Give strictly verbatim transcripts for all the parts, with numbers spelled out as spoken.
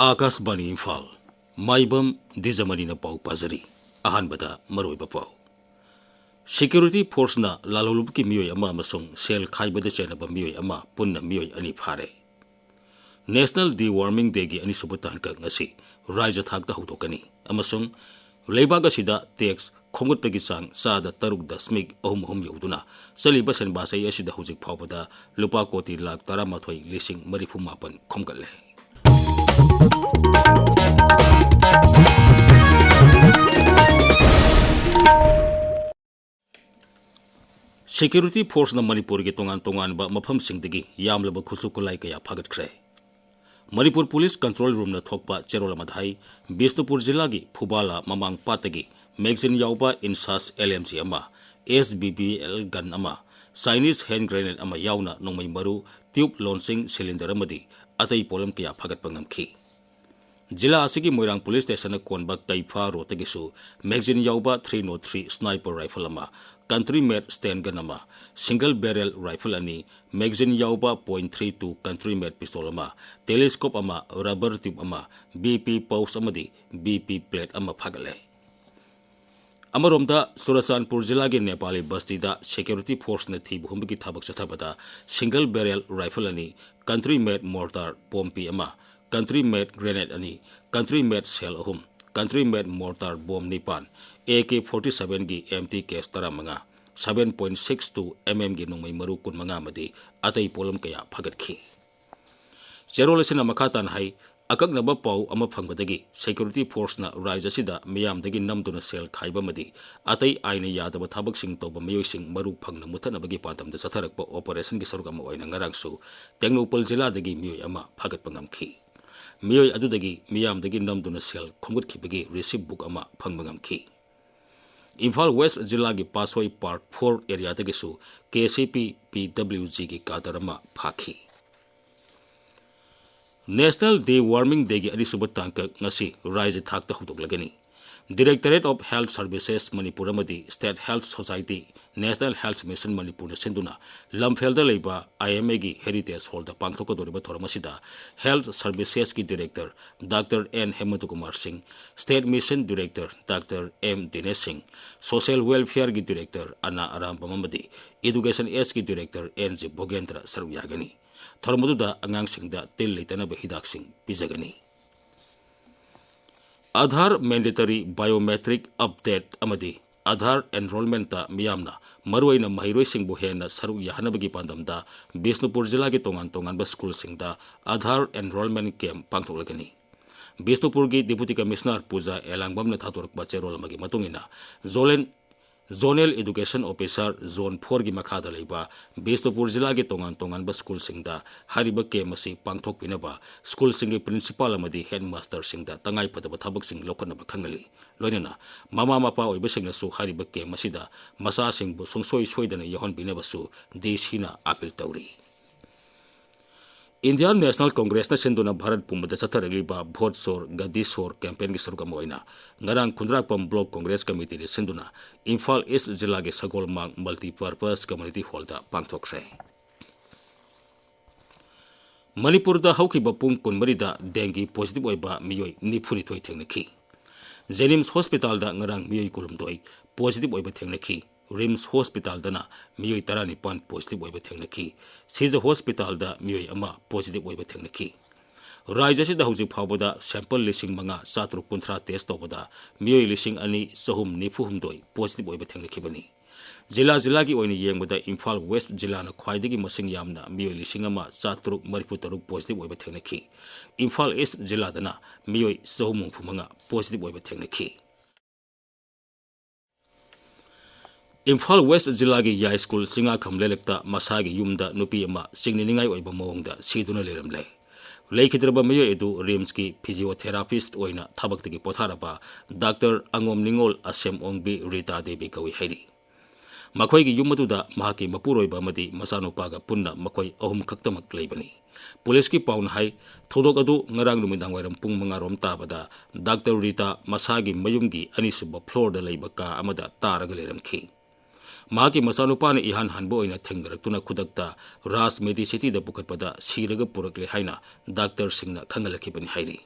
ꯑꯥꯀꯥꯁꯕꯥꯅꯤ ꯏꯝꯐꯥꯜ, ꯃꯥꯏꯕꯝ ꯗꯤꯖꯃꯅꯤꯅ ꯄꯥꯎ ꯄꯥꯖꯔꯤ꯫ ꯑꯍꯥꯟꯕꯗ ꯃꯔꯨꯑꯣꯏꯕ ꯄꯥꯎ꯫ Security forceꯅ ꯂꯥꯜꯍꯧꯂꯨꯕꯒꯤ ꯃꯤꯑꯣꯏ ꯑꯃ ꯑꯃꯁꯨꯡ ꯁꯦꯜ ꯈꯥꯏꯕꯗ ꯆꯦꯟꯅꯕ ꯃꯤꯑꯣꯏ ꯑꯃ, ꯄꯨꯟꯅ ꯃꯤꯑꯣꯏ ꯑꯅꯤ ꯐꯥꯔꯦ꯫ National Deworming Dayꯒꯤ ꯑꯅꯤꯁꯨꯕ ꯇꯥꯡꯀꯛ ꯉꯁꯤ ꯔꯥꯖ꯭ꯌ ꯊꯥꯛꯇ ꯍꯧꯗꯣꯛꯀꯅꯤ ꯑꯃꯁꯨꯡ ꯂꯩꯕꯥꯛ ꯑꯁꯤꯗ tax ꯈꯣꯝꯒꯠꯄꯒꯤ ꯆꯥꯡ ꯆꯥꯗ ꯇꯔꯨꯛ ꯗꯁꯃꯤꯛ ꯑꯍꯨꯝ ꯑꯍꯨꯝ ꯌꯧꯗꯨꯅ ꯆꯠꯂꯤꯕ ꯁꯦꯟꯕꯥ ꯆꯍꯤ ꯑꯁꯤꯗ ꯍꯧꯖꯤꯛ ꯐꯥꯎꯕꯗ ꯂꯨꯄꯥ ꯀꯣꯇꯤ ꯂꯥꯈ ꯇꯔꯥꯃꯥꯊꯣꯏ ꯂꯤꯁꯤꯡ ꯃꯔꯤꯐꯨ ꯃꯥꯄꯟ ꯈꯣꯝꯒꯠꯂꯦ꯫ Security forceꯅ ꯃꯅꯤꯄꯨꯔꯒꯤ ꯇꯣꯉꯥꯟ ꯇꯣꯉꯥꯟꯕ ꯃꯐꯝꯁꯤꯡꯗꯒꯤ ꯌꯥꯝꯂꯕ ꯈꯨꯠꯁꯨ ꯈꯨꯠꯂꯥꯏ ꯀꯌꯥ ꯐꯥꯒꯠꯈ꯭ꯔꯦ꯫ ꯃꯅꯤꯄꯨꯔ Police Control Roomꯅ ꯊꯣꯛꯄ ꯆꯦꯔꯣꯜ ꯑꯃꯗ ꯍꯥꯏ, ꯕꯤꯁꯅꯨꯄꯨꯔ ꯖꯤꯂꯥꯒꯤ ꯐꯨꯕꯥꯂꯥ ꯃꯃꯥꯡ ꯄꯥꯠꯇꯒꯤ magazine ꯌꯥꯎꯕ INSAS LMG ꯑꯃ, SBBL gun ꯑꯃ, Chinese hand grenade ꯑꯃ ꯌꯥꯎꯅ ꯅꯣꯡꯃꯩ ꯃꯔꯨ, tube launching cylinder ꯑꯃꯗꯤ ꯑꯇꯩ ꯄꯣꯠꯂꯝ ꯀꯌꯥ ꯐꯥꯒꯠꯄ ꯉꯝꯈꯤ꯫ ꯖꯤꯂꯥ ꯑꯁꯤꯒꯤ ꯃꯣꯏꯔꯥꯡ Police Stationꯅ ꯀꯣꯟꯕ ꯀꯩꯐꯥ ꯔꯣꯗꯇꯒꯤꯁꯨ magazine ꯌꯥꯎꯕ three nought three sniper rifle ꯑꯃ, country made Sten gun ꯑꯃ, single barrel rifle ꯑꯅꯤ, magazine ꯌꯥꯎꯕ point three two country made pistol ꯑꯃ, telescope ꯑꯃ, rubber tube ꯑꯃ, BP pouch ꯑꯃꯗꯤ BP plate ꯑꯃ ꯐꯥꯒꯠꯂꯦ꯫ ꯑꯃꯔꯣꯝꯗ, ꯆꯨꯔꯆꯥꯟꯄꯨꯔ ꯖꯤꯂꯥꯒꯤ ꯅꯦꯄꯥꯂꯤ ꯕꯁꯇꯤꯗ security forceꯅ ꯊꯤꯕ ꯍꯨꯝꯕꯒꯤ ꯊꯕꯛ ꯆꯠꯊꯕꯗ single barrel rifle ꯑꯅꯤ, country made mortar ꯄꯣꯝꯄꯤ ꯑꯃ, country made grenade ꯑꯅꯤ, country made shell ꯑꯍꯨꯝ, country made mortar bomb ꯅꯤꯄꯥꯟ, AK forty sevenꯒꯤ empty case ꯇꯔꯥꯃꯉꯥ, seven point six two MMꯒꯤ ꯅꯣꯡꯃꯩ ꯃꯔꯨ ꯀꯨꯟꯃꯉꯥ ꯑꯃꯗꯤ ꯑꯇꯩ ꯄꯣꯠꯂꯝ ꯀꯌꯥ ꯐꯥꯒꯠꯈꯤ꯫ ꯆꯦꯔꯣꯜ ꯑꯁꯤꯅ ꯃꯈꯥ ꯇꯥꯅ ꯍꯥꯏ, ꯑꯀꯛꯅꯕ ꯄꯥꯎ ꯑꯃ ꯐꯪꯕꯗꯒꯤ security forceꯅ ꯔꯥꯖ꯭ꯌ ꯑꯁꯤꯗ ꯃꯤꯌꯥꯝꯗꯒꯤ ꯅꯝꯗꯨꯅ ꯁꯦꯜ ꯈꯥꯏꯕ ꯑꯃꯗꯤ ꯑꯇꯩ ꯑꯥꯏꯟꯅ ꯌꯥꯗꯕ ꯊꯕꯛꯁꯤꯡ ꯇꯧꯕ ꯃꯤꯑꯣꯏꯁꯤꯡ ꯃꯔꯨ ꯐꯪꯅ ꯃꯨꯠꯊꯠꯅꯕꯒꯤ ꯄꯥꯟꯗꯝꯗ ꯆꯠꯊꯔꯛꯄ operationꯒꯤ ꯁꯔꯨꯛ ꯑꯃ ꯑꯣꯏꯅ ꯉꯔꯥꯡꯁꯨ ꯇꯦꯡꯅꯧꯄꯜ ꯖꯤꯂꯥꯗꯒꯤ ꯃꯤꯑꯣꯏ ꯑꯃ ꯐꯥꯒꯠꯄ ꯉꯝꯈꯤ꯫ ꯃꯤꯑꯣꯏ ꯑꯗꯨꯗꯒꯤ ꯃꯤꯌꯥꯝꯗꯒꯤ ꯅꯝꯗꯨꯅ ꯁꯦꯜ ꯈꯣꯝꯒꯠꯈꯤꯕꯒꯤ receipt book ꯑꯃ ꯐꯪꯕ ꯉꯝꯈꯤ꯫ ꯏꯝꯐꯥꯜ West ꯖꯤꯂꯥꯒꯤ ꯄꯥꯠꯁꯣꯏ Park four areaꯗꯒꯤꯁꯨ KCP PWGꯒꯤ cadre ꯑꯃ ꯐꯥꯈꯤ꯫ National Deworming Dayꯒꯤ ꯑꯅꯤꯁꯨꯕ ꯇꯥꯡꯀꯛ ꯉꯁꯤ ꯔꯥꯖ꯭ꯌ ꯊꯥꯛꯇ ꯍꯧꯗꯣꯛꯂꯒꯅꯤ꯫ Directorate of Health Services Manipur ꯑꯃꯗꯤ State Health Society, National Health Mission ꯃꯅꯤꯄꯨꯔꯅ ꯁꯤꯟꯗꯨꯅ ꯂꯝꯐꯦꯜꯗ ꯂꯩꯕ ꯑꯥꯏ ꯑꯦꯝ ꯑꯦꯒꯤ Heritage Hallꯗ ꯄꯥꯡꯊꯣꯛꯀꯗꯧꯔꯤꯕ ꯊꯧꯔꯝ ꯑꯁꯤꯗ Health Servicesꯀꯤ Director doctor N Hemantakumar Singh, State Mission Director doctor M Dinesh Singh, Social Welfareꯒꯤ Director ꯑꯅꯥ ꯑꯔꯥꯝꯕꯝ ꯑꯃꯗꯤ Education Sꯀꯤ Director ꯑꯦꯟ ꯖꯤ ꯚꯣꯒꯦꯟꯗ꯭ꯔ ꯁꯔꯨꯛ ꯌꯥꯒꯅꯤ꯫ ꯊꯧꯔꯝ ꯑꯗꯨꯗ ꯑꯉꯥꯡꯁꯤꯡꯗ ꯇꯤꯜ ꯂꯩꯇꯅꯕ ꯍꯤꯗꯥꯛꯁꯤꯡ ꯄꯤꯖꯒꯅꯤ꯫ Aadhaar Mandatory Biometric Update ꯑꯃꯗꯤ Aadhaar Enrollmentꯇ ꯃꯤꯌꯥꯝꯅ, ꯃꯔꯨꯑꯣꯏꯅ ꯃꯍꯩꯔꯣꯏꯁꯤꯡꯕꯨ ꯍꯦꯟꯅ ꯁꯔꯨꯛ ꯌꯥꯍꯟꯅꯕꯒꯤ ꯄꯥꯟꯗꯝꯗ ꯕꯤꯁꯅꯨꯄꯨꯔ ꯖꯤꯂꯥꯒꯤ ꯇꯣꯉꯥꯟ ꯇꯣꯉꯥꯟꯕ ꯁ꯭ꯀꯨꯜꯁꯤꯡꯗ Aadhaar Enrollment Camp ꯄꯥꯡꯊꯣꯛꯂꯒꯅꯤ꯫ ꯕꯤꯁꯅꯨꯄꯨꯔꯒꯤ Deputy Commissioner ꯄꯨꯖꯥ ꯑꯦꯂꯥꯡꯕꯝꯅ ꯊꯥꯗꯣꯔꯛꯄ ꯆꯦꯔꯣꯜ ꯑꯃꯒꯤ ꯃꯇꯨꯡ ꯏꯟꯅ, Zonal, Zonal Education Officer Zone fourꯒꯤ ꯃꯈꯥꯗ ꯂꯩꯕ ꯕꯤꯁꯅꯨꯄꯨꯔ ꯖꯤꯂꯥꯒꯤ ꯇꯣꯉꯥꯟ ꯇꯣꯉꯥꯟꯕ ꯁ꯭ꯀꯨꯜꯁꯤꯡꯗ ꯍꯥꯏꯔꯤꯕ camp ꯑꯁꯤ ꯄꯥꯡꯊꯣꯛꯄꯤꯅꯕ ꯁ꯭ꯀꯨꯜꯁꯤꯡꯒꯤ principal ꯑꯃꯗꯤ headmasterꯁꯤꯡꯗ ꯇꯉꯥꯏ ꯐꯗꯕ ꯊꯕꯛꯁꯤꯡ ꯂꯧꯈꯠꯅꯕ ꯈꯪꯍꯜꯂꯤ꯫ ꯂꯣꯏꯅꯅ ꯃꯃꯥ ꯃꯄꯥ ꯑꯣꯏꯕꯁꯤꯡꯅꯁꯨ ꯍꯥꯏꯔꯤꯕ camp ꯑꯁꯤꯗ ꯃꯆꯥꯁꯤꯡꯕꯨ ꯁꯨꯡꯁꯣꯏ ꯁꯣꯏꯗꯅ ꯌꯥꯎꯍꯟꯕꯤꯅꯕꯁꯨ ꯗꯤ ꯁꯤꯅ appeal ꯇꯧꯔꯤ꯫ Indian National Congressꯅ ꯁꯤꯟꯗꯨꯅ ꯚꯥꯔꯠ ꯄꯨꯝꯕꯗ ꯆꯠꯊꯔꯛꯂꯤꯕ Vote Chor Gaddi Chor campaignꯒꯤ ꯁꯔꯨꯛ ꯑꯃ ꯑꯣꯏꯅ ꯉꯔꯥꯡ ꯈꯨꯟꯗ꯭ꯔꯥꯛꯄꯝ Block Congress Committeeꯅ ꯁꯤꯟꯗꯨꯅ ꯏꯝꯐꯥꯜ East ꯖꯤꯂꯥꯒꯤ ꯁꯒꯣꯜꯃꯥꯡ Multipurpose Community Hallꯗ ꯄꯥꯡꯊꯣꯛꯈ꯭ꯔꯦ꯫ ꯃꯅꯤꯄꯨꯔꯗ ꯍꯧꯈꯤꯕ ꯄꯨꯡ ꯀꯨꯟꯃꯔꯤꯗ dengue positive ꯑꯣꯏꯕ ꯃꯤꯑꯣꯏ ꯅꯤꯐꯨꯅꯤꯊꯣꯏ ꯊꯦꯡꯅꯈꯤ꯫ JNIMS Hospitalꯗ ꯉꯔꯥꯡ ꯃꯤꯑꯣꯏ ꯀꯨꯟꯍꯨꯝꯗꯣꯏ positive ꯑꯣꯏꯕ ꯊꯦꯡꯅꯈꯤ꯫ RIMS Hospitalꯗꯅ ꯃꯤꯑꯣꯏ ꯇꯔꯥꯅꯤꯄꯥꯟ positive ꯑꯣꯏꯕ ꯊꯦꯡꯅꯈꯤ꯫ ꯁꯤꯖ Hospitalꯗ ꯃꯤꯑꯣꯏ ꯑꯃ positive ꯑꯣꯏꯕ ꯊꯦꯡꯅꯈꯤ꯫ ꯔꯥꯖ꯭ꯌ ꯑꯁꯤꯗ ꯍꯧꯖꯤꯛ ꯐꯥꯎꯕꯗ sample ꯂꯤꯁꯤꯡ ꯃꯉꯥ ꯆꯥꯇ꯭ꯔꯨꯛ ꯀꯨꯟꯊ꯭ꯔꯥ test ꯇꯧꯕꯗ ꯃꯤꯑꯣꯏ ꯂꯤꯁꯤꯡ ꯑꯅꯤ ꯆꯍꯨꯝ ꯅꯤꯐꯨ ꯍꯨꯝꯗꯣꯏ positive ꯑꯣꯏꯕ ꯊꯦꯡꯅꯈꯤꯕꯅꯤ꯫ ꯖꯤꯂꯥ ꯖꯤꯂꯥꯒꯤ ꯑꯣꯏꯅ ꯌꯦꯡꯕꯗ ꯏꯝꯐꯥꯜ West ꯖꯤꯂꯥꯅ ꯈ꯭ꯋꯥꯏꯗꯒꯤ ꯃꯁꯤꯡ ꯌꯥꯝꯅ ꯃꯤꯑꯣꯏ ꯂꯤꯁꯤꯡ ꯑꯃ ꯆꯥꯇ꯭ꯔꯨꯛ ꯃꯔꯤꯐꯨ ꯇꯔꯨꯛ positive ꯑꯣꯏꯕ ꯊꯦꯡꯅꯈꯤ꯫ ꯏꯝꯐꯥꯜ East ꯖꯤꯂꯥꯗꯅ ꯃꯤꯑꯣꯏ ꯆꯍꯨꯝ ꯍꯨꯝꯐꯨ ꯃꯉꯥ positive ꯑꯣꯏꯕ ꯊꯦꯡꯅꯈꯤ꯫ ꯏꯝꯐꯥꯜ West ꯖꯤꯂꯥꯒꯤ ꯌꯥꯏꯁ꯭ꯀꯨꯜ ꯆꯤꯡꯉꯥꯈꯝ ꯂꯩꯔꯛꯇ ꯃꯁꯥꯒꯤ ꯌꯨꯝꯗ ꯅꯨꯄꯤ ꯑꯃ ꯆꯤꯡꯅꯅꯤꯡꯉꯥꯏ ꯑꯣꯏꯕ ꯃꯑꯣꯡꯗ ꯁꯤꯗꯨꯅ ꯂꯩꯔꯝꯂꯦ꯫ ꯂꯩꯈꯤꯗ꯭ꯔꯕ ꯃꯤꯑꯣꯏ ꯑꯗꯨ RIMSꯀꯤ physiotherapist ꯑꯣꯏꯅ ꯊꯕꯛꯇꯒꯤ ꯄꯣꯊꯥꯔꯕ ꯗꯥꯛꯇꯔ ꯑꯉꯣꯝ ꯅꯤꯉꯣꯜ ꯑꯁꯦꯝ ꯑꯣꯡꯕꯤ ꯔꯤꯇꯥ ꯗꯦꯕꯤ ꯀꯧꯏ ꯍꯥꯏꯔꯤ꯫ ꯃꯈꯣꯏꯒꯤ ꯌꯨꯝ ꯑꯗꯨꯗ ꯃꯍꯥꯛꯀꯤ ꯃꯄꯨꯔꯣꯏꯕ ꯑꯃꯗꯤ ꯃꯆꯥꯅꯨꯄꯥꯒ ꯄꯨꯟꯅ ꯃꯈꯣꯏ ꯑꯍꯨꯝ ꯈꯛꯇꯃꯛ ꯂꯩꯕꯅꯤ꯫ ꯄꯨꯂꯤꯁꯀꯤ ꯄꯥꯎꯅ ꯍꯥꯏ, ꯊꯧꯗꯣꯛ ꯑꯗꯨ ꯉꯔꯥꯡ ꯅꯨꯃꯤꯗꯥꯡꯋꯥꯏꯔꯝ ꯄꯨꯡ ꯃꯉꯥ ꯔꯣꯝ ꯇꯥꯕꯗ ꯗꯥꯛꯇꯔ ꯔꯤꯇꯥ ꯃꯁꯥꯒꯤ ꯃꯌꯨꯝꯒꯤ ꯑꯅꯤꯁꯨꯕ floorꯗ ꯂꯩꯕ ꯀꯥ ꯑꯃꯗ ꯇꯥꯔꯒ ꯂꯩꯔꯝꯈꯤ꯫ ꯃꯍꯥꯛꯀꯤ ꯃꯆꯥꯅꯨꯄꯥꯅ ꯏꯍꯥꯟ ꯍꯥꯟꯕ ꯑꯣꯏꯅ ꯊꯦꯡꯅꯔꯛꯇꯨꯅ ꯈꯨꯗꯛꯇ ꯔꯥꯖ ꯃꯦꯗꯤꯁꯤꯇꯤꯗ ꯄꯨꯈꯠꯄꯗ ꯁꯤꯔꯒ ꯄꯨꯔꯛꯂꯦ ꯍꯥꯏꯅ ꯗꯥꯛꯇꯔꯁꯤꯡꯅ ꯈꯪꯍꯜꯂꯛꯈꯤꯕꯅꯤ ꯍꯥꯏꯔꯤ꯫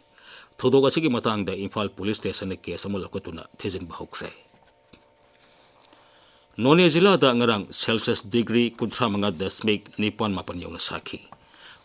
ꯊꯧꯗꯣꯛ ꯑꯁꯤꯒꯤ ꯃꯇꯥꯡꯗ ꯏꯝꯐꯥꯜ ꯄꯨꯂꯤꯁ ꯁ꯭ꯇꯦꯁꯟꯅ ꯀꯦꯁ ꯑꯃ ꯂꯧꯈꯠꯇꯨꯅ ꯊꯤꯖꯤꯟꯕ ꯍꯧꯈ꯭ꯔꯦ꯫ ꯅꯣꯅꯦ ꯖꯤꯂꯥꯗ ꯉꯔꯥꯡ ꯁꯦꯜꯁꯤꯌꯁ ꯗꯤꯒ꯭ꯔꯤ ꯀꯨꯟꯊ꯭ꯔꯥ ꯃꯉꯥ ꯗꯁꯃꯤꯛ ꯅꯤꯄꯥꯟ ꯃꯥꯄꯟ ꯌꯧꯅ ꯁꯥꯈꯤ꯫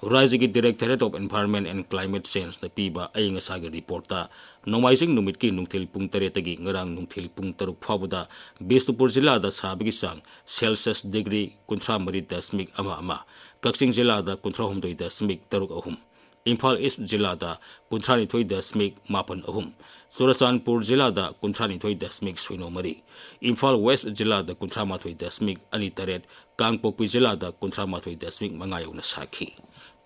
ꯔꯥꯖ꯭ꯌꯒꯤ Directorate of Environment and Climate Changeꯅ ꯄꯤꯕ ꯑꯏꯪ ꯑꯁꯥꯒꯤ ꯔꯤꯄꯣꯔꯠꯇ ꯅꯣꯡꯃꯥꯏꯖꯤꯡ ꯅꯨꯃꯤꯠꯀꯤ ꯅꯨꯡꯊꯤꯜ ꯄꯨꯡ ꯇꯔꯦꯠꯇꯒꯤ ꯉꯔꯥꯡ ꯅꯨꯡꯊꯤꯜ ꯄꯨꯡ ꯇꯔꯨꯛ ꯐꯥꯎꯕꯗ ꯕꯤꯁꯅꯨꯄꯨꯔ ꯖꯤꯂꯥꯗ ꯁꯥꯕꯒꯤ ꯆꯥꯡ ꯁꯦꯜꯁꯤꯌꯁ ꯗꯤꯒ꯭ꯔꯤ ꯀꯨꯟꯊ꯭ꯔꯥ ꯃꯔꯤ ꯗꯁꯃꯤꯛ ꯑꯃ ꯑꯃ, ꯀꯛꯆꯤꯡ ꯖꯤꯂꯥꯗ ꯀꯨꯟꯊ꯭ꯔꯥ ꯍꯨꯝꯗꯣꯏ ꯗꯁꯃꯤꯛ ꯇꯔꯨꯛ ꯑꯍꯨꯝ, ꯏꯝꯐꯥꯜ ꯏꯁ꯭ꯠ ꯖꯤꯂꯥꯗ ꯀꯨꯟꯊ꯭ꯔꯥ ꯅꯤꯊꯣꯏ ꯗꯁꯃꯤꯛ ꯃꯥꯄꯟ ꯑꯍꯨꯝ, ꯆꯨꯔꯆꯥꯟꯄꯨꯔ ꯖꯤꯂꯥꯗ ꯀꯨꯟꯊ꯭ꯔꯥ ꯅꯤꯊꯣꯏ ꯗꯁꯃꯤꯛ ꯁꯤꯅꯣ ꯃꯔꯤ, ꯏꯝꯐꯥꯜ ꯋꯦꯁ꯭ꯠ ꯖꯤꯂꯥꯗ ꯀꯨꯟꯊ꯭ꯔꯥ ꯃꯥꯊꯣꯏ ꯗꯁꯃꯤꯛ ꯑꯅꯤ ꯇꯔꯦꯠ, ꯀꯥꯡꯄꯣꯛꯄꯤ ꯖꯤꯂꯥꯗ ꯀꯨꯟꯊ꯭ꯔꯥ ꯃꯥꯊꯣꯏ ꯗꯁꯃꯤꯛ ꯃꯉꯥ ꯌꯧꯅ ꯁꯥꯈꯤ꯫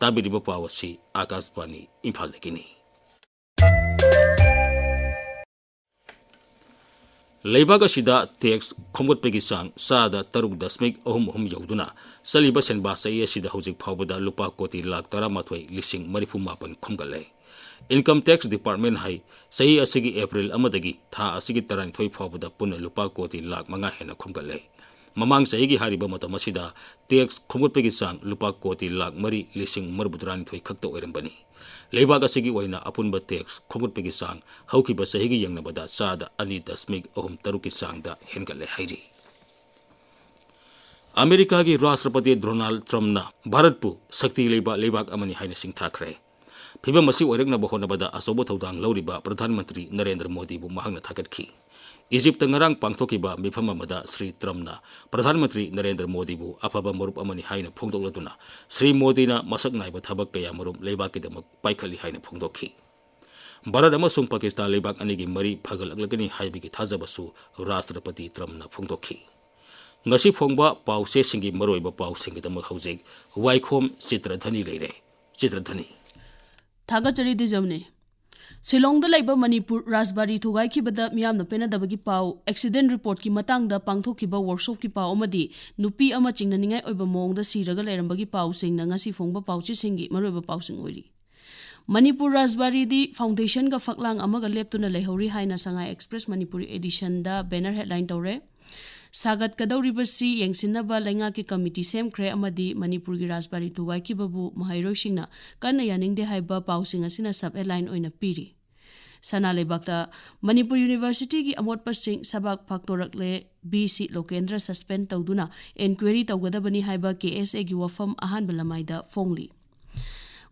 ꯇꯥꯕꯤꯔꯤꯕ ꯄꯥꯎ ꯑꯁꯤ ꯑꯥꯀꯥꯁꯕꯥꯅꯤ ꯏꯝꯐꯥꯜꯗꯒꯤꯅꯤ꯫ ꯂꯩꯕꯥꯛ ꯑꯁꯤꯗ ꯇꯦꯛꯁ ꯈꯣꯝꯒꯠꯄꯒꯤ ꯆꯥꯡ ꯆꯥꯗ ꯇꯔꯨꯛ ꯗꯁꯃꯤꯛ ꯑꯍꯨꯝ ꯑꯍꯨꯝ ꯌꯧꯗꯨꯅ ꯆꯠꯂꯤꯕ ꯁꯦꯟꯕꯥ ꯆꯍꯤ ꯑꯁꯤꯗ ꯍꯧꯖꯤꯛ ꯐꯥꯎꯕꯗ ꯂꯨꯄꯥ ꯀꯣꯇꯤ ꯂꯥꯈ ꯇꯔꯥꯃꯥꯊꯣꯏ ꯂꯤꯁꯤꯡ ꯃꯔꯤꯐꯨ ꯃꯥꯄꯟ ꯈꯣꯝꯒꯠꯂꯦ꯫ Income Tax Department ꯍꯥꯏ ꯆꯍꯤ ꯑꯁꯤꯒꯤ ꯑꯦꯄ꯭ꯔꯤꯜ ꯑꯃꯗꯒꯤ ꯊꯥ ꯑꯁꯤꯒꯤ ꯇꯔꯥꯅꯤꯊꯣꯏ ꯐꯥꯎꯕꯗ ꯄꯨꯟꯅ ꯂꯨꯄꯥ ꯀꯣꯇꯤ ꯂꯥꯈ ꯃꯉꯥ ꯍꯦꯟꯅ ꯈꯣꯝꯒꯠꯂꯦ꯫ ꯃꯃꯥꯡ ꯆꯍꯤꯒꯤ ꯍꯥꯏꯔꯤꯕ ꯃꯇꯝ ꯑꯁꯤꯗ ꯇꯦꯛꯁ ꯈꯣꯝꯒꯠꯄꯒꯤ ꯆꯥꯡ ꯂꯨꯄꯥ ꯀꯣꯇꯤ ꯂꯥꯈ ꯃꯔꯤ ꯂꯤꯁꯤꯡ ꯃꯔꯤꯐꯨ ꯇꯔꯥꯅꯤꯊꯣꯏ ꯈꯛꯇ ꯑꯣꯏꯔꯝꯕꯅꯤ꯫ ꯂꯩꯕꯥꯛ ꯑꯁꯤꯒꯤ ꯑꯣꯏꯅ ꯑꯄꯨꯟꯕ ꯇꯦꯛꯁ ꯈꯣꯝꯒꯠꯄꯒꯤ ꯆꯥꯡ ꯍꯧꯈꯤꯕ ꯆꯍꯤꯒ ꯌꯦꯡꯅꯕꯗ ꯆꯥꯗ ꯑꯅꯤ ꯗꯁꯃꯤꯛ ꯑꯍꯨꯝ ꯇꯔꯨꯛꯀꯤ ꯆꯥꯡꯗ ꯍꯦꯟꯒꯠꯂꯦ ꯍꯥꯏꯔꯤ꯫ ꯑꯃꯦꯔꯤꯀꯥꯒꯤ ꯔꯥꯁꯇ꯭ꯔꯄꯇꯤ ꯗꯣꯅꯥꯜꯗ ꯇ꯭ꯔꯝꯞꯅ ꯚꯥꯔꯠꯄꯨ ꯁꯛꯇꯤ ꯂꯩꯕ ꯂꯩꯕꯥꯛ ꯑꯃꯅꯤ ꯍꯥꯏꯅ ꯁꯤꯡꯊꯥꯈ꯭ꯔꯦ꯫ ꯐꯤꯚꯝ ꯑꯁꯤ ꯑꯣꯏꯔꯛꯅꯕ ꯍꯣꯠꯅꯕꯗ ꯑꯆꯧꯕ ꯊꯧꯗꯥꯡ ꯂꯧꯔꯤꯕ ꯄ꯭ꯔꯙꯥꯟ ꯃꯟꯇ꯭ꯔꯤ ꯅꯔꯦꯟꯗ꯭ꯔ ꯃꯣꯗꯤꯕꯨ ꯃꯍꯥꯛꯅ ꯊꯥꯒꯠꯈꯤ꯫ ꯏꯖꯤꯞꯇ ꯉꯔꯥꯡ ꯄꯥꯡꯊꯣꯛꯈꯤꯕ ꯃꯤꯐꯝ ꯑꯃꯗ ꯁ꯭ꯔꯤ ꯇ꯭ꯔꯝꯞꯅ ꯄ꯭ꯔꯙꯥꯟ ꯃꯟꯇ꯭ꯔꯤ ꯅꯔꯦꯟꯗ꯭ꯔ ꯃꯣꯗꯤꯕꯨ ꯑꯐꯕ ꯃꯔꯨꯞ ꯑꯃꯅꯤ ꯍꯥꯏꯅ ꯐꯣꯡꯗꯣꯛꯂꯗꯨꯅ ꯁ꯭ꯔꯤ ꯃꯣꯗꯤꯅ ꯃꯁꯛ ꯅꯥꯏꯕ ꯊꯕꯛ ꯀꯌꯥꯃꯔꯨꯝ ꯂꯩꯕꯥꯛꯀꯤꯗꯃꯛ ꯄꯥꯏꯈꯠꯂꯤ ꯍꯥꯏꯅ ꯐꯣꯡꯗꯣꯛꯈꯤ꯫ ꯚꯥꯔꯠ ꯑꯃꯁꯨꯡ ꯄꯥꯀꯤꯁꯇꯥꯟ ꯂꯩꯕꯥꯛ ꯑꯅꯤꯒꯤ ꯃꯔꯤ ꯐꯒꯠꯂꯛꯂꯒꯅꯤ ꯍꯥꯏꯕꯒꯤ ꯊꯥꯖꯕꯁꯨ ꯔꯥꯁꯇ꯭ꯔꯄꯇꯤ ꯇ꯭ꯔꯝꯞꯅ ꯐꯣꯡꯗꯣꯛꯈꯤ꯫ ꯉꯁꯤ ꯐꯣꯡꯕ ꯄꯥꯎꯆꯦꯁꯤꯡꯒꯤ ꯃꯔꯨꯑꯣꯏꯕ ꯄꯥꯎꯁꯤꯡꯒꯤꯗꯃꯛ ꯍꯧꯖꯤꯛ ꯋꯥꯏꯈꯣꯝ ꯆꯤꯇ꯭ꯔꯙꯅꯤ ꯂꯩꯔꯦ꯫ ꯆꯤꯇ꯭ꯔꯙꯅꯤ꯫ ꯊꯥꯒꯠꯆꯔꯤ ꯗꯤꯖꯝꯅꯤ꯫ ꯁꯤꯂꯣꯡꯗ ꯂꯩꯕ ꯃꯅꯤꯄꯨꯔ ꯔꯥꯖꯕꯥꯔꯤ ꯊꯨꯒꯥꯏꯈꯤꯕꯗ ꯃꯤꯌꯥꯝꯅ ꯄꯦꯟꯅꯗꯕꯒꯤ ꯄꯥꯎ, ꯑꯦꯛꯁꯤꯗꯦꯟ ꯔꯤꯄꯣꯔꯠꯀꯤ ꯃꯇꯥꯡꯗ ꯄꯥꯡꯊꯣꯛꯈꯤꯕ ꯋꯥꯔꯛꯁꯣꯞꯀꯤ ꯄꯥꯎ ꯑꯃꯗꯤ ꯅꯨꯄꯤ ꯑꯃ ꯆꯤꯡꯅꯅꯤꯡꯉꯥꯏ ꯑꯣꯏꯕ ꯃꯑꯣꯡꯗ ꯁꯤꯔꯒ ꯂꯩꯔꯝꯕꯒꯤ ꯄꯥꯎꯁꯤꯡꯅ ꯉꯁꯤ ꯐꯣꯡꯕ ꯄꯥꯎꯆꯦꯁꯤꯡꯒꯤ ꯃꯔꯨꯑꯣꯏꯕ ꯄꯥꯎꯁꯤꯡ ꯑꯣꯏꯔꯤ꯫ ꯃꯅꯤꯄꯨꯔ ꯔꯥꯖꯕꯥꯔꯤꯗꯤ ꯐꯥꯎꯟꯗꯦꯁꯟꯒ ꯐꯛꯂꯥꯡ ꯑꯃꯒ ꯂꯦꯞꯇꯨꯅ ꯂꯩꯍꯧꯔꯤ ꯍꯥꯏꯅ ꯁꯉꯥꯏ ꯑꯦꯛꯁꯄ꯭ꯔꯦꯁ ꯃꯅꯤꯄꯨꯔꯤ ꯑꯦꯗꯤꯁꯟꯗ ꯕꯦꯅꯔ ꯍꯦꯗꯂꯥꯏꯟ ꯇꯧꯔꯦ꯫ ꯁꯥꯒꯠꯀꯗꯧꯔꯤꯕꯁꯤ ꯌꯦꯡꯁꯤꯟꯅꯕ ꯂꯩꯉꯥꯛꯀꯤ ꯀꯃꯤꯇꯤ ꯁꯦꯝꯈ꯭ꯔꯦ ꯑꯃꯗꯤ ꯃꯅꯤꯄꯨꯔꯒꯤ ꯔꯥꯖꯕꯥꯔꯤ ꯊꯨꯒꯥꯏꯈꯤꯕꯕꯨ ꯃꯍꯩꯔꯣꯏꯁꯤꯡꯅ ꯀꯟꯅ ꯌꯥꯅꯤꯡꯗꯦ ꯍꯥꯏꯕ ꯄꯥꯎꯁꯤꯡ ꯑꯁꯤꯅ ꯁꯕ ꯍꯦꯗꯂꯥꯏꯟ ꯑꯣꯏꯅ ꯄꯤꯔꯤ꯫ ꯁꯅꯥ ꯂꯩꯕꯥꯛꯇ ꯃꯅꯤꯄꯨꯔ ꯌꯨꯅꯤꯚꯔꯁꯤꯇꯤꯒꯤ ꯑꯃꯣꯠꯄꯁꯤꯡ ꯁꯕꯥꯛ ꯐꯥꯛꯇꯣꯔꯛꯂꯦ, ꯚꯤ ꯁꯤ ꯂꯣꯀꯦꯟꯗ꯭ꯔ ꯁꯁꯄꯦꯟ ꯇꯧꯗꯨꯅ ꯏꯟꯀ꯭ꯋꯥꯏꯔꯤ ꯇꯧꯒꯗꯕꯅꯤ ꯍꯥꯏꯕ ꯀꯦ ꯑꯦꯁ ꯑꯦꯒꯤ ꯋꯥꯐꯝ ꯑꯍꯥꯟꯕ ꯂꯃꯥꯏꯗ ꯐꯣꯡꯂꯤ꯫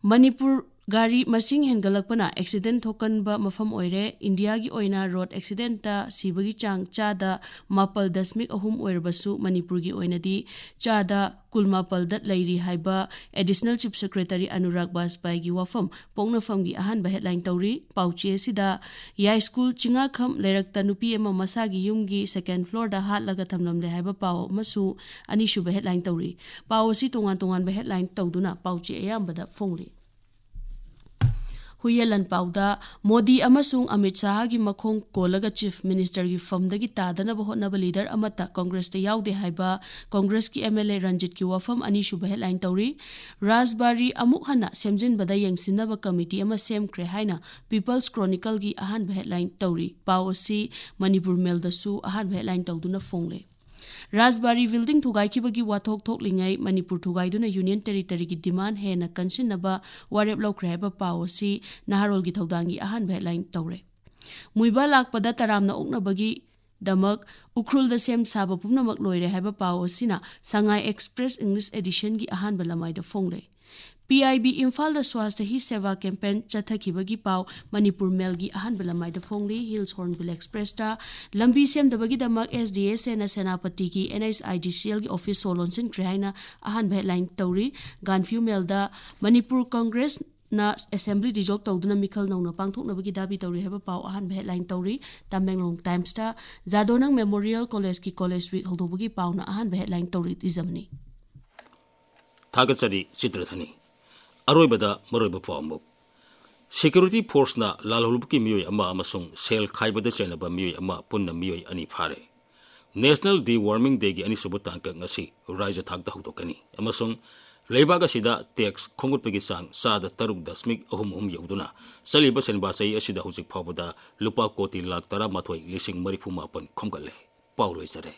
ꯃꯅꯤꯄꯨꯔ ꯒꯥꯔꯤ ꯃꯁꯤꯡ ꯍꯦꯟꯒꯠꯂꯛꯄꯅ ꯑꯦꯛꯁꯤꯗꯦꯟ ꯊꯣꯛꯀꯟꯕ ꯃꯐꯝ ꯑꯣꯏꯔꯦ꯫ ꯏꯟꯗꯤꯌꯥꯒꯤ ꯑꯣꯏꯅ ꯔꯣꯗ ꯑꯦꯛꯁꯤꯗꯦꯟꯇ ꯁꯤꯕꯒꯤ ꯆꯥꯡ ꯆꯥꯗ ꯃꯥꯄꯜ ꯗꯁꯃꯤꯛ ꯑꯍꯨꯝ ꯑꯣꯏꯔꯕꯁꯨ ꯃꯅꯤꯄꯨꯔꯒꯤ ꯑꯣꯏꯅꯗꯤ ꯆꯥꯗ ꯀꯨꯟꯃꯥꯄꯜꯗ ꯂꯩꯔꯤ ꯍꯥꯏꯕ ꯑꯦꯗꯤꯁꯅꯦꯜ ꯆꯤꯐ ꯁꯦꯀ꯭ꯔꯦꯇꯔꯤ ꯑꯅꯨꯔꯥꯒ ꯕꯥꯖꯄꯥꯏꯒꯤ ꯋꯥꯐꯝ ꯄꯣꯛꯅꯐꯝꯒꯤ ꯑꯍꯥꯟꯕ ꯍꯦꯗꯂꯥꯏꯟ ꯇꯧꯔꯤ꯫ ꯄꯥꯎꯆꯦ ꯑꯁꯤꯗ ꯌꯥꯏꯁ꯭ꯀꯨꯜ ꯆꯤꯡꯉꯥꯈꯝ ꯂꯩꯔꯛꯇ ꯅꯨꯄꯤ ꯑꯃ ꯃꯁꯥꯒꯤ ꯌꯨꯝꯒꯤ ꯁꯦꯀꯦꯟ ꯐ꯭ꯂꯣꯔꯗ ꯍꯥꯠꯂꯒ ꯊꯝꯂꯝꯂꯦ ꯍꯥꯏꯕ ꯄꯥꯎ ꯑꯃꯁꯨ ꯑꯅꯤꯁꯨꯕ ꯍꯦꯗꯂꯥꯏꯟ ꯇꯧꯔꯤ꯫ ꯄꯥꯎ ꯑꯁꯤ ꯇꯣꯉꯥꯟ ꯇꯣꯉꯥꯟꯕ ꯍꯦꯗꯂꯥꯏꯟ ꯇꯧꯗꯨꯅ ꯄꯥꯎꯆꯦ ꯑꯌꯥꯝꯕꯗ ꯐꯣꯡꯂꯤ꯫ ꯍꯨꯏꯌꯦꯟ ꯂꯥꯟꯄꯥꯎꯗ ꯃꯣꯗꯤ ꯑꯃꯁꯨꯡ ꯑꯃꯤꯠ ꯁꯥꯍꯒꯤ ꯃꯈꯣꯡ ꯀꯣꯜꯂꯒ ꯆꯤꯐ ꯃꯤꯅꯤꯁꯇꯔꯒꯤ ꯐꯝꯗꯒꯤ ꯇꯥꯗꯅꯕ ꯍꯣꯠꯅꯕ ꯂꯤꯗꯔ ꯑꯃꯠꯇ ꯀꯣꯡꯒ꯭ꯔꯦꯁꯇ ꯌꯥꯎꯗꯦ ꯍꯥꯏꯕ ꯀꯣꯡꯒ꯭ꯔꯦꯁꯀꯤ ꯑꯦꯝ ꯑꯦꯜ ꯑꯦ ꯔꯟꯖꯤꯠꯀꯤ ꯋꯥꯐꯝ ꯑꯅꯤꯁꯨꯕ ꯍꯦꯗꯂꯥꯏꯟ ꯇꯧꯔꯤ꯫ ꯔꯥꯖꯕꯥꯔꯤ ꯑꯃꯨꯛ ꯍꯟꯅ ꯁꯦꯝꯖꯤꯟꯕꯗ ꯌꯦꯡꯁꯤꯟꯅꯕ ꯀꯃꯤꯇꯤ ꯑꯃ ꯁꯦꯝꯈ꯭ꯔꯦ ꯍꯥꯏꯅ ꯄꯤꯄꯜꯁ ꯀ꯭ꯔꯣꯅꯤꯀꯜꯒꯤ ꯑꯍꯥꯟꯕ ꯍꯦꯗꯂꯥꯏꯟ ꯇꯧꯔꯤ꯫ ꯄꯥꯎ ꯑꯁꯤ ꯃꯅꯤꯄꯨꯔ ꯃꯦꯜꯗꯁꯨ ꯑꯍꯥꯟꯕ ꯍꯦꯗꯂꯥꯏꯟ ꯇꯧꯗꯨꯅ ꯐꯣꯡꯂꯦ꯫ ꯔꯥꯖꯕꯥꯔꯤ ꯕꯤꯜꯗꯤꯡ ꯊꯨꯒꯥꯏꯈꯤꯕꯒꯤ ꯋꯥꯊꯣꯛ ꯊꯣꯛꯂꯤꯉꯩ ꯃꯅꯤꯄꯨꯔ ꯊꯨꯒꯥꯏꯗꯨꯅ ꯌꯨꯅꯤꯌꯟ ꯇꯦꯔꯤꯇꯔꯤꯒꯤ ꯗꯤꯃꯥꯟ ꯍꯦꯟꯅ ꯀꯟꯁꯤꯟꯅꯕ ꯋꯥꯔꯦꯞ ꯂꯧꯈ꯭ꯔꯦ ꯍꯥꯏꯕ ꯄꯥꯎ ꯑꯁꯤ ꯅꯍꯥꯔꯣꯜꯒꯤ ꯊꯧꯗꯥꯡꯒꯤ ꯑꯍꯥꯟꯕ ꯍꯦꯗꯂꯥꯏꯟ ꯇꯧꯔꯦ꯫ ꯃꯨꯏꯕꯥ ꯂꯥꯛꯄꯗ ꯇꯔꯥꯝꯅ ꯑꯣꯛꯅꯕꯒꯤꯗꯃꯛ ꯎꯈ꯭ꯔꯨꯜꯗ ꯁꯦꯝ ꯁꯥꯕ ꯄꯨꯝꯅꯃꯛ ꯂꯣꯏꯔꯦ ꯍꯥꯏꯕ ꯄꯥꯎ ꯑꯁꯤꯅ ꯁꯉꯥꯏ ꯑꯦꯛꯁꯄ꯭ꯔꯦꯁ ꯏꯪꯂꯤꯁ ꯑꯦꯗꯤꯁꯟꯒꯤ ꯑꯍꯥꯟꯕ ꯂꯃꯥꯏꯗ ꯐꯣꯡꯂꯦ꯫ ꯄꯤ ꯑꯥꯏ ꯕꯤ ꯏꯝꯐꯥꯜꯗ ꯁ꯭ꯋꯥꯁꯊ ꯍꯤ ꯁꯦꯕꯥ ꯀꯦꯝꯄꯦꯟ ꯆꯠꯊꯈꯤꯕꯒꯤ ꯄꯥꯎ ꯃꯅꯤꯄꯨꯔ ꯃꯦꯜꯒꯤ ꯑꯍꯥꯟꯕ ꯂꯃꯥꯏꯗ ꯐꯣꯡꯂꯤ꯫ ꯍꯤꯜꯁ ꯍꯣꯔꯟꯕꯤꯜ ꯑꯦꯛꯁꯄ꯭ꯔꯦꯁꯇ ꯂꯝꯕꯤ ꯁꯦꯝꯗꯕꯒꯤꯗꯃꯛ ꯑꯦꯁ ꯗꯤ ꯑꯦꯁ ꯑꯦꯅ ꯁꯦꯅꯥꯄꯇꯤꯒꯤ ꯑꯦꯟ ꯑꯩꯆ ꯑꯥꯏ ꯗꯤ ꯁꯤ ꯑꯦꯜꯒꯤ ꯑꯣꯐꯤꯁ ꯁꯣ ꯂꯣꯟꯁꯤꯟꯈ꯭ꯔꯦ ꯍꯥꯏꯅ ꯑꯍꯥꯟꯕ ꯍꯦꯗꯂꯥꯏꯟ ꯇꯧꯔꯤ꯫ ꯒꯥꯟꯐ꯭ꯌꯨ ꯃꯦꯜꯗ ꯃꯅꯤꯄꯨꯔ ꯀꯣꯡꯒ꯭ꯔꯦꯁꯅ ꯑꯦꯁꯦꯝꯕ꯭ꯂꯤ ꯗꯤꯖꯣꯜꯕ ꯇꯧꯗꯨꯅ ꯃꯤꯈꯜ ꯅꯧꯅ ꯄꯥꯡꯊꯣꯛꯅꯕꯒꯤ ꯗꯥꯕꯤ ꯇꯧꯔꯤ ꯍꯥꯏꯕ ꯄꯥꯎ ꯑꯍꯥꯟꯕ ꯍꯦꯗꯂꯥꯏꯟ ꯇꯧꯔꯤ꯫ ꯇꯃꯦꯡꯂꯣꯡ ꯇꯥꯏꯝꯁꯇ ꯖꯥꯗꯣꯅꯪ ꯃꯦꯃꯣꯔꯤꯌꯦꯜ ꯀꯣꯂꯦꯖꯀꯤ ꯀꯣꯂꯦꯖ ꯋꯤꯛ ꯍꯧꯗꯣꯛꯄꯒꯤ ꯄꯥꯎꯅ ꯑꯍꯥꯟꯕ ꯍꯦꯗꯂꯥꯏꯟ ꯇꯧꯔꯤ꯫ ꯏꯖꯝꯅꯤ꯫ ꯊꯥꯒꯠꯆꯔꯤ ꯆꯤꯇ꯭ꯔꯊꯅꯤ꯫ ꯑꯔꯣꯏꯕꯗ ꯃꯔꯨꯑꯣꯏꯕ ꯄꯥꯎ ꯑꯃꯨꯛ꯫ Security forceꯅ ꯂꯥꯜꯍꯧꯂꯨꯕꯒꯤ ꯃꯤꯑꯣꯏ ꯑꯃ ꯑꯃꯁꯨꯡ ꯁꯦꯜ ꯈꯥꯏꯕꯗ ꯆꯦꯟꯅꯕ ꯃꯤꯑꯣꯏ ꯑꯃ, ꯄꯨꯟꯅ ꯃꯤꯑꯣꯏ ꯑꯅꯤ ꯐꯥꯔꯦ꯫ National Deworming Dayꯒꯤ ꯑꯅꯤꯁꯨꯕ ꯇꯥꯡꯀꯛ ꯉꯁꯤ ꯔꯥꯖ꯭ꯌ ꯊꯥꯛꯇ ꯍꯧꯗꯣꯛꯀꯅꯤ ꯑꯃꯁꯨꯡ ꯂꯩꯕꯥꯛ ꯑꯁꯤꯗ tax ꯈꯣꯝꯒꯠꯄꯒꯤ ꯆꯥꯡ ꯆꯥꯗ ꯇꯔꯨꯛ ꯗꯁꯃꯤꯛ ꯑꯍꯨꯝ ꯑꯍꯨꯝ ꯌꯧꯗꯨꯅ ꯆꯠꯂꯤꯕ ꯁꯦꯟꯕꯥ ꯆꯍꯤ ꯑꯁꯤꯗ ꯍꯧꯖꯤꯛ ꯐꯥꯎꯕꯗ ꯂꯨꯄꯥ ꯀꯣꯇꯤ ꯂꯥꯈ ꯇꯔꯥꯃꯥꯊꯣꯏ ꯂꯤꯁꯤꯡ ꯃꯔꯤꯐꯨ ꯃꯥꯄꯟ ꯈꯣꯝꯒꯠꯂꯦ꯫ ꯄꯥꯎ ꯂꯣꯏꯖꯔꯦ꯫